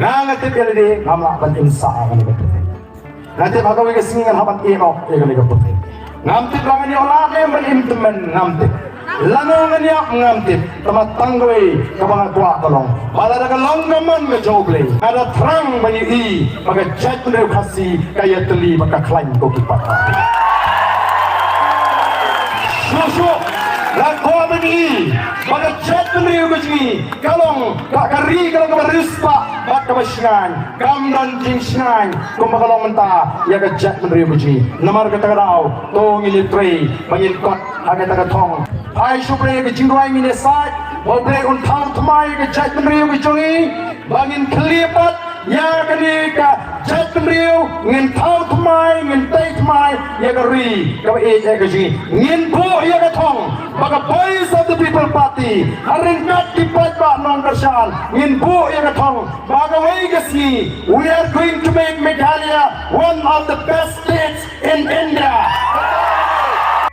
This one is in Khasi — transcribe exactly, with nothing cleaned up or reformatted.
Nga nga tip ïa lade ngam lah ban im sah ïa kane ka pyrthei. Nga tip ha kawei ka sngi ngan hap ban ïeh noh ïa kane ka pyrthei. Ngam tip ba ngan ïoh lad ne ban im tymmen, ngam tip. Lano ngan ïap ngam tip. Tangba tang kawei kaba nga kwah ka long ba lada ka long ka mon ka jong U Blei, nga da thrang ban ïohi ba ka jaitbynriew Khasi ka ïatylli bad ka khlaiñ ko ki paidbah. Shuh shuh nga kwah ban ïohi ba ka jaitbynriew ka jong ngi ka long, ka, ka ri ka long kaba riewspah bad kaba shngaiñ. Kam don jingshngaiñ kumba ka long mynta ïa ka jaitbynriew ka jong ngi. Namar kata ka daw to ngin ïatrei ba ngin kot ha kata ka thong. Phai sha U Blei, ka jingduwai ngin ïasaid ba U Blei un thaw thymmai ïa ka jaitbynriew ka jong ngi, ba ngin khlieh pat ïa kane ka jaitbynriew, ngin thaw thymmai, ngin tei thymmai ïa ka ri kaba ïeit ïa ka jong ngi. Ngin buh ïa ka thong ba ka Voice of the People Party ha ryngkat ki paidbah nongkyrshan, ngin buh ïa ka thong ba kawei ka sngi we are going to make Meghalaya one of the best states in India.